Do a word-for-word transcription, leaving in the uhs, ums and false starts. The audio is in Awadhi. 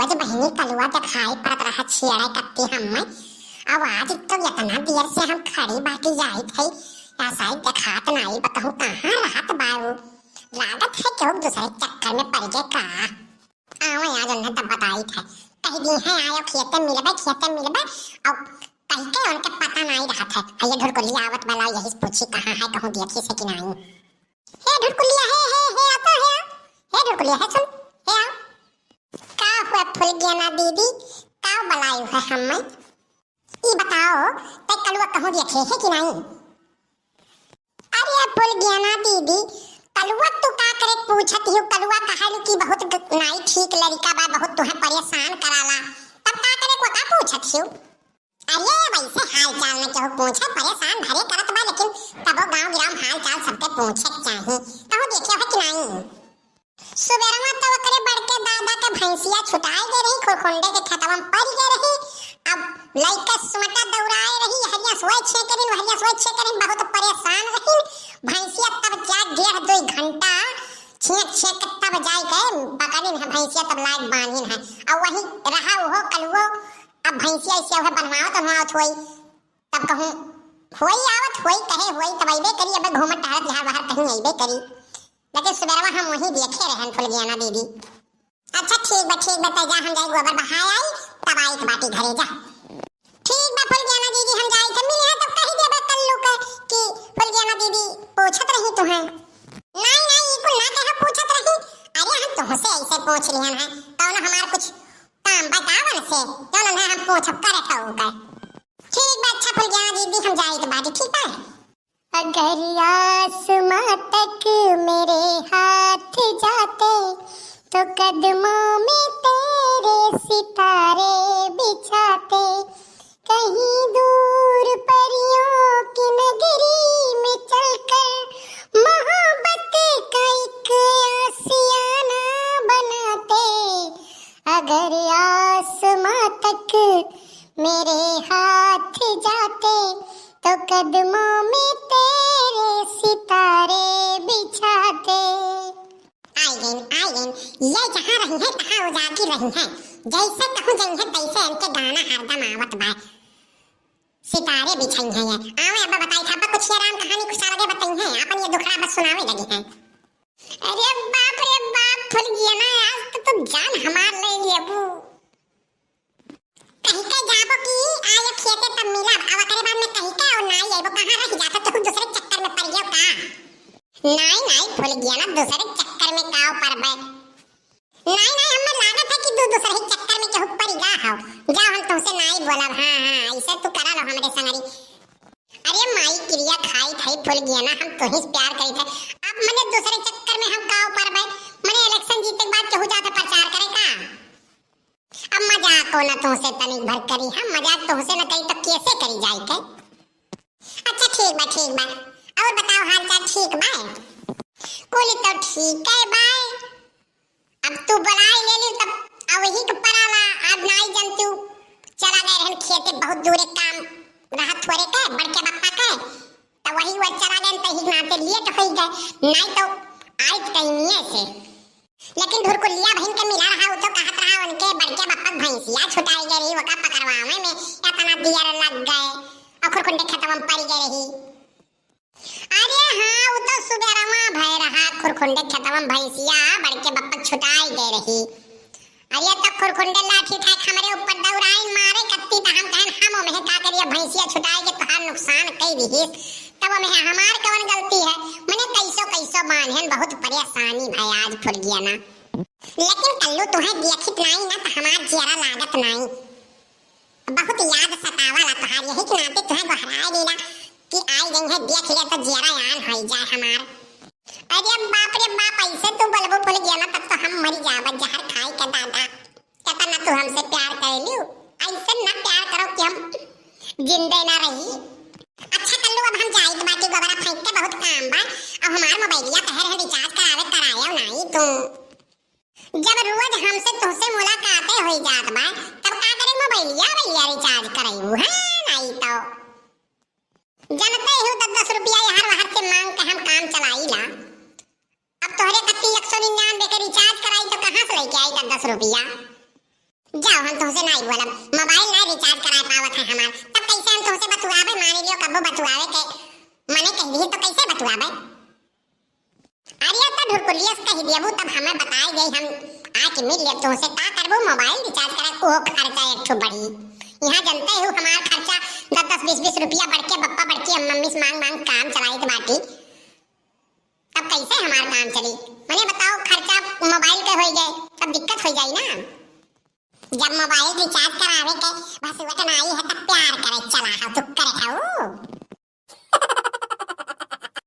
आज बहिनी कलुआ देखाई पड़त रहा छियड़े कत्ती हम्मे। अब आज तो इतना देर से हम खड़ी बाटी जाइत है, ऐसा ही देखात नाई, बताऊँ कहाँ रहत बा उ। लागत है केहू दूसरे चक्कर में पड़ गए का। आवे आज उन्हें तब बताइत है, कह दी है आयो खेते मिलबे, खेते मिलबे, अब कह के उनके पता नाई रहत है। आ ये ढुरकुलिया आवत बा, लाओ यही से पूछी कहाँ है, कहूँ देखी से कि नाई। हे ढुरकुलिया, हे, हे, हे, आ तो, हे, आ। हे ढुरकुलिया, हे सुन, हे आ। का हुआ फुलगेना दीदी, का बलायु है हम्मे? ई बताओ, तै कलुआ कहूँ देखे है कि नाई? अरे फुलगेना दीदी, कलुआ तू का करे पूछत हियो? कलुआ कहेलु कि बहुत ग-, नाई ठीक लड़िका बा, बहुत तुहे परेशान कराला, तब का करे को का पूछत हियो? अरे वैसे हाल चाल न केहू पूछे, परेशान भरे करत बा, लेकिन तबो गांव गिराम हाल चाल सबके पूछे के चाही। कहूँ देखे हो कि नाई? सुबेरवा तो ओकरे बड़के दादा के भैंसिया छुटाए गए रही, खुरखुंडे के खेतवा में पड़ गए रही। अब लइका सुमटा दौड़ाए रही, हरिया सोए छे करिन, हरिया सोए छे करिन, बहुत परेशान रही। भैंसिया तब जा डेढ़ दुई घंटा छेक छेक के तब जाए के पकड़िन है भैंसिया, तब लाग बांधिन है। और वही रहा उहो कलुओ। अब भैंसिया ऐसे वह बनवावत बनवावत होई, तब कहूँ होई आवत होई, कहे होई तब अइबे करी, अब घूमत टहरत यहाँ बाहर कहीं अइबे करी। लेकिन सुबेरवा हम वहीं देखे रहन फुलगेना दीदी। अच्छा ठीक बा, ठीक बा, तै जा हम जाई गोबर बहाए आई, तब आई के बाटी घरे जा। ठीक बा फुलगेना दीदी, हम जाई के मिली है तब कही देबे कल्लू के कि फुलगेना दीदी पूछत रही तुहे। नाई नाई, ई कुल ना कहे पूछत रही, अरे हम तुहसे ऐसे पूछ लिहन है, कौन हमार कुछ काम बतावन से, जौन उन्हें हम पूछब करत हऊ का। ठीक बा, अच्छा फुलगेना दीदी, हम जाइत बाटी, ठीक बा? अगर आसमां तक मेरे हाथ जाते, तो कदमों में तेरे सितारे बिछाते, कहीं दूर परियों की नगरी में चलकर मोहब्बत का एक आशियाना बनाते। अगर आसमां तक मेरे हाथ जाते, तो कदमों में तेरे सितारे बिछाते। आई गईं, आई गईं, ये जहाँ रही हैं, तहाँ उजागी रही हैं। जैसे कहूँ जइहैं, तैसे इनके गाना हरदम आवत बा। सितारे बिछई हैं ये। आवे, अब बताई था, अब कुछ ये राम कहानी कुछ अलगे बताई हैं, अपन ये दुखड़ा बस सुनावे लगी हैं। अरे बाप रे बाप, फुलगेना, आज तो तू जान हमार ले लेबू। कही के जाबो कि आए खेते तब मिलब, अब ओकरे बाद में कही के और नाई अइबो, कहाँ रह जाता तू, दूसरे चक्कर में पड़ गयो का? नाई नाई फुलगेना, दूसरे चक्कर में का पड़बे? नाई नाई, हमें लागत है कि तू दूसरे ही चक्कर में केहू पड़ गा हो। जाओ हम तुमसे नाई बोलब। हाँ हाँ, ऐसे तू करा लो हमरे संगरी। अरे माई किरिया खाई थाई फुलगेना, हम तोही से प्यार करी थे, अब मने दूसरे चक्कर में हम का पड़बे? मने election जीते के बाद केहू जाते प्रचार करे का? अब मजाक को ना तुमसे तनिक भर करी, हम मजाक तुमसे न करी तो कैसे करी जाई के? अच्छा ठीक बा, ठीक बा, और बताओ हाल चाल ठीक बा? कुल तो ठीक है बा। अब तू बुलाई ले ली तब अब वही के पराला, आज नाई जनतू चला गए रहन खेते, बहुत दूरे काम रहा थोरे के, बड़के बप्पा के, तो वही वो चला गए, तो ही नाते लेट हो गए, नाई तो आई टाइमिए से। लेकिन ढुरकुलिया बहिन के मिला रहा, वो तो कहत रहा उनके बड़के बप्पा के भैंसिया छुटाई गई रही, ओका पकड़वावे में इतना देर लग गए, और खुरखुंडे खेतवा में पड़ गई रही। अरे हाँ, उ तो सुबेरवा भय रहा, खुरखुंडे खेतवा में भैंसिया बड़के बप्पा छुटाई गए रही। अरे तो खुरखुंडे लाठी उठाए के हमरे ऊपर दौड़ाइन मारे कत्ती, त हम कहन हम ओमें का करिए, भैंसिया छुटाई के तोहार नुकसान कई दिहिस, तब ओमें हमार कवन गलती है? मने कैसो कैसो बान्हेन, बहुत परेशानी भय आज फुलगेना। लेकिन कल्लू तुहे देखित नाई ना त हमार जियरा लागत नाई। बहुत याद सतावला तोहार, यही के नाते तुहे गोहराए लेला कि आई गई है, देख ले तो जियरा आन होई जाए हमार। अरे बाप रे बाप, ऐसे तू बोलबो फुलगेना तब तो हम मरी जाब जहर खाई के दादा। केतना तू हमसे प्यार करेलू, ऐसे ना प्यार करो कि हम जिंदे ना रही। अच्छा कल्लू, अब हम जाइत बाटी, गोबरा फेंक के बहुत काम बा। अब हमार मोबाइलिया कहे रहे recharge करावे, करायो नाई तू। जब रोज हमसे तुहसे मुलाकातें होई जात बा, तब का करे मोबाइलिया भैया recharge करइबू, हैं? नाई तो जनते हो, दस दस रुपया यहाँ वहाँ से मांग के हम काम चलाईला। अब तोहरे कत्ती एक सौ निन्यानवे के recharge कराई तो कहाँ से लेके आई दस दस रुपया? जाओ, हम तोहसे नाई बोलब, मोबाइल नाई रिचार्ज कराए पावत है हमार, तब कैसे हम तोहसे बतुआबे? मानी लियो कब्बो बतुआवे के मने कह दी तो कैसे बतुआबे? अरे अब तो ढुरकुलियस कह दियबू, तब हमें बताई गई, हम आके मिल लेब तोहसे, का करबू? मोबाइल रिचार्ज करे, ओहो खर्चा एक ठो बढ़ी। यहाँ जनते हो हमार खर्चा दस दस बीस बीस रुपया बड़के बप्पा बड़की मम्मी से मांग मांग काम चलाइत बाटी, तब कैसे हमार काम चली? मने बताओ, खर्चा मोबाइल के होई गए, तब दिक्कत हो जाई ना। जब मोबाइल रिचार्ज करावे के भसुअत नाई है, तब प्यार करे चला हो, तू करे खाऊ।